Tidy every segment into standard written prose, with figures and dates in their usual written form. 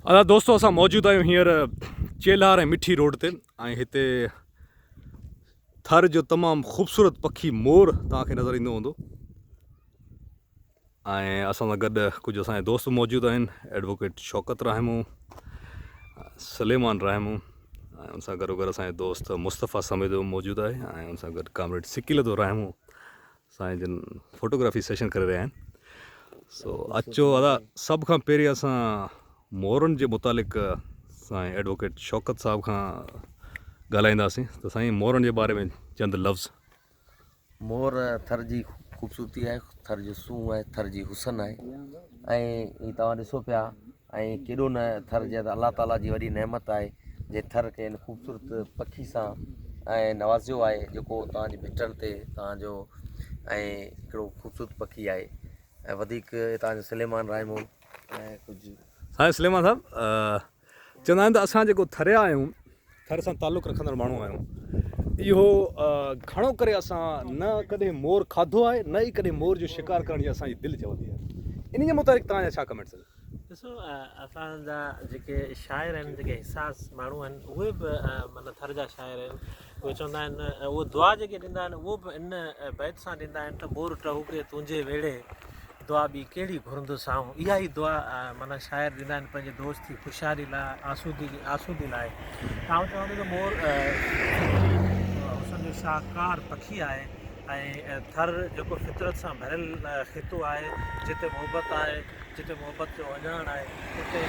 ادا دوستو اسان موجود آهيون هينئر چيلهار ۽ مٺي روڊ تي ۽ هتي ٿر جو تمام خوبصورت پکي مور توهان کي نظر ايندو هوندو ۽ اسان سان گڏ ڪجهه اسان جا دوست موجود آهن ايڊووڪيٽ شوڪت راهمون سليمان راهمون ۽ ان سان گڏو گڏ اسان جو دوست مصطفيٰ سميدو موجود آهي ۽ ان سان گڏ ڪامريڊ سڪيلدو راهمون سائين جن فوٽوگرافي سيشن ڪري رهيا آهن سو اچو ادا سڀ کان پهرين اسان مورن جي متعلق سائين ايڊووڪيٽ شوڪت صاحب کان ڳالهائينداسين ته سائين مورن جي باري ۾ چند لفظ. مور ٿر جي خوبصورتي آهي ٿر جو سونهن آهي ٿر جي حسن آهي ۽ هي توهان ڏسو پيا ۽ ڪيڏو نه ٿر جي الله تعالي جي وڏي نعمت آهي جنهن ٿر کي هن خوبصورت پکي سان ۽ نوازيو آهي جيڪو توهان جي ڀٽن تي توهان جو ۽ هڪڙو خوبصورت پکي آهي ۽ وڌيڪ هتان جو سليمان رائمون ۽ ڪجهه. سائين سليمان صاحب چوندا آهن ته اسان جيڪو ٿريا آهيون ٿر سان تعلق رکندڙ ماڻهو آهيون اهو گهڻو ڪري اسان نه ڪڏهن مور کاڌو آهي نه ئي ڪڏهن مور جو شڪار ڪرڻ جي اسان جي دل چوندي آهي انهي جي متعلق توهان جا ڇا ڪمينٽس آهن. ڏسو اسان جا جيڪي شاعر آهن جيڪي حساس ماڻهو آهن اهي به معنيٰ ٿر جا شاعر آهن اهي چوندا آهن اهي دعا جيڪي ڏيندا آهن اهو به ان بيت سان ڏيندا آهن ته مور ٽهوڪي تنهنجي ويڙهي دعا ٻي ڪهڙي گهرندس آئون اها ئي دعا معنيٰ شاعر ڏيندا آهن پنهنجي دوست جي خوشحالي لاء آسودي آسودي لاء ته آئون چوان ٿو ته مور فطري حسن جو شاهڪار پکي آهي ۽ ٿر جيڪو فطرت سان ڀريل خطو آهي جتي محبت آهي جتي محبت جو اهڃاڻ آهي اتي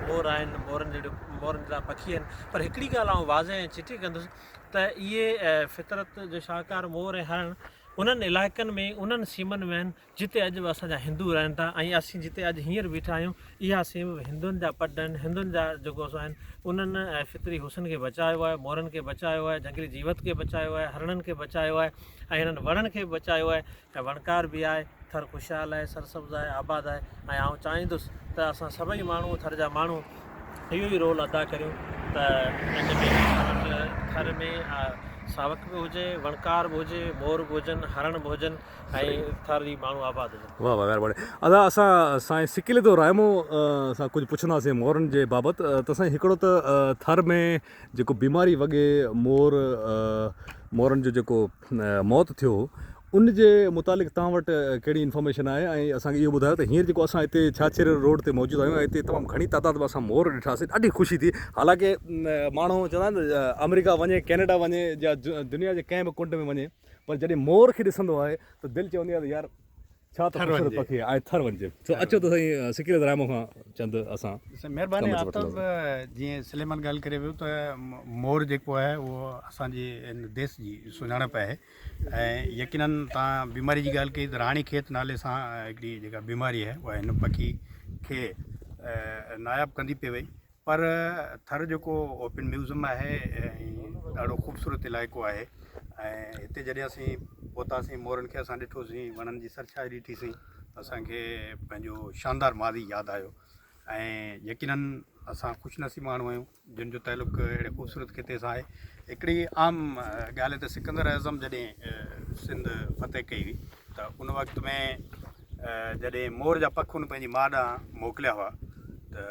مور آهن مورن جهڙيون مورن جهڙا پکي آهن پر هڪڙي ڳالهه آئون واضح ۽ چٽي ڪندس ته اهي فطرت جو شاهڪار مور ۽ هرڻ انهن علائقن ۾ انهن سيمن ۾ آهن جتي اڄ به اسان جا هندو رهن ٿا ۽ اسين جتي اڄ هينئر بيٺا آهيون اها سيم به هندن جا پڊ آهن هندن جا جيڪو سو آهن انهن فطري حسن کي بچايو آهي مورن کي بچايو آهي جهنگلي جيوت کي بچايو آهي هرڻن کي بچايو آهي ۽ هنن وڻن کي به بچايو آهي ۽ وڻڪار به آهي ٿر خوشحال آهي سرسبز آهي آباد آهي ۽ آئون چاهيندس ته اسان سڀئي ماڻهو ٿر جا ماڻهو اهو ئي رول ادا ڪريون ته ان ۾ اسان وٽ ٿر ۾ ساوڪ به هجي وڻڪار به هجي مور به هجن هرڻ به هجن ۽ ٿر جي ماڻهو آباد هجن. واه واه مهرباني ادا اسان سائين سڪيلڌو رائمو سان ڪجهه پڇنداسين مورن جي بابت ته سائين هڪڙو ته ٿر ۾ جيڪو بيماري وڳي مور مورن جو جيڪو موت ٿيو هو ان جي متعلق توهان وٽ ڪهڙي انفارميشن آهي ۽ اسان کي اهو ٻڌايو ته هينئر جيڪو اسان هتي ڇاڇري روڊ تي موجود آهيون ۽ هتي تمام گهڻي تعداد ۾ اسان مور ڏٺاسين ڏاڍي خوشي ٿي حالانڪه ماڻهو چوندا آهن ته آمريڪا وڃي ڪينيڊا وڃي يا دنيا جي ڪنهن به ڪنڊ ۾ وڃي پر جڏهن مور کي ڏسندو آهي ته دل چوندي آهي ته يار ڇا ته خوبصورت پکي آهي ۽ ٿر وڃجي سو اچو ته سائين سڪيل رحمو کان چند اسان سائين مهرباني آفتاب جيئن سليمان ڳالهه ڪري ويو ته مور جيڪو آهي اهو اسان جي هن ديس جي سڃاڻپ آهي ۽ يقينن تان بيماري جي ڳالهه ڪئي ته راڻي کيت نالي سان هڪڙي جيڪا بيماري آهي اها هن پکي کي ناياب ڪندي پئي وئي پر ٿر جيڪو اوپن ميوزم آهي ۽ ڏاڍو خوبصورت علائقو آهي ۽ هتي جڏهن اسين پهتاسين مورن کي اسان ڏٺوسين وڻن جي سرڇائي ڏٺيسين ته اسان کي پنهنجو شاندار ماضي ياد آيو ۽ يقينن اسان خوش نصيب ماڻهو آهيون جن جو تعلق اهڙي خوبصورت خطي سان آهي هڪڙي عام ڳالهه ته سڪندر اعظم جڏهن سنڌ فتح ڪئي هئي ته ان وقت ۾ جڏهن مور جا پک هن پنهنجي ماء ڏانهن موڪليا هئا ته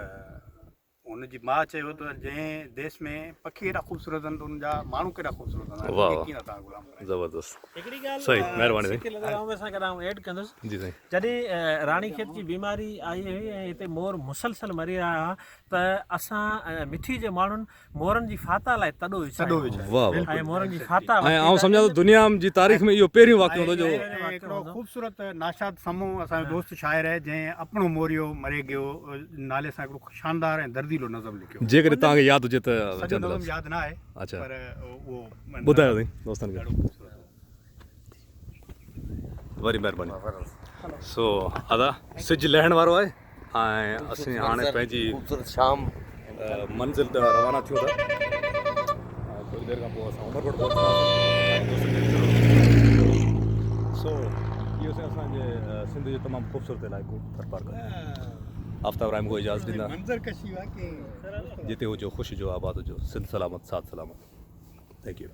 هن جي ماء چيو ته جنهن ديس ۾ پکي ايڏا خوبصورت آهن ته ان جا ماڻهو ڪيڏا خوبصورت هوندا واهه کي ڪيئن نٿا غلام بڻايون. زبردست هڪڙي ڳالهه صحيح مهرباني سائين سڪيل سان گڏ آئون ايڊ ڪندس جي سائين جڏهن راڻي کيت جي بيماري آئي هئي ۽ هتي مور مسلسل مري رهيا هئا ته اسان مٺي جي ماڻهن مورن جي فاتح لاء تڏو وڇايو واه واه ۽ مورن جي فاتح ۽ آئون سمجهان ٿو دنيا جي تاريخ ۾ اهو پهريون واقعو هوندو جو هڪڙو خوبصورت ناشاد سمون اسان جو دوست شاعر آهي جنهن اپڻو موريو مري گيو نالي سان هڪڙو شاندار ۽ درديلو نظم لکيو. جيڪڏهن توهان کي ياد هجي ته سڄو نظم ياد نه آهي پر اهو ٻڌايو سائين دوستن کي. وڏي مهرباني سو ادا سج لهڻ وارو آهي ۽ اسين هاڻي پنهنجي خوبصورت شام منزل ڏانهن روانا ٿيون ٿا ٿوري دير کان پوء اسان عمرڪوٽ پهچنداسين سو اهو سائين اسان جي سنڌ جو تمام خوبصورت علائقو ٿرپارڪر آفتاب رائم کو اجازت ڏيندا منظر ڪشي واقعي جتي هجو خوش هجو آباد هجو سنڌ سلامت ساٿ سلامت thank you.